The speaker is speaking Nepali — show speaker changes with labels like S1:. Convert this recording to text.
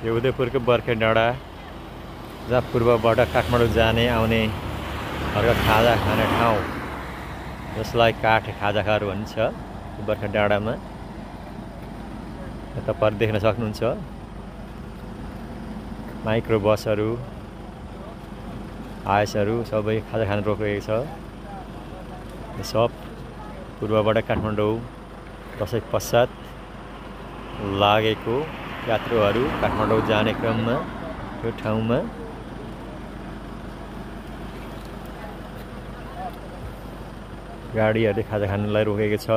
S1: यो उदयपुरको बर्खे डाँडा जहाँ पूर्वबाट काठमाडौँ जाने आउने खाजा खाने ठाउँ जसलाई काठ खाजा घर भनिन्छ बर्खे डाँडामा यता पर देख्न सक्नुहुन्छ माइक्रो बसहरू आयसहरू सबै खाजा खान रोकिएको छ सब पूर्वबाट काठमाडौँ दसैँ पश्चात लागेको यात्रुहरू काठमाडौँ जाने क्रममा यो ठाउँमा गाडीहरूले खाजा खानलाई रोकेको छ।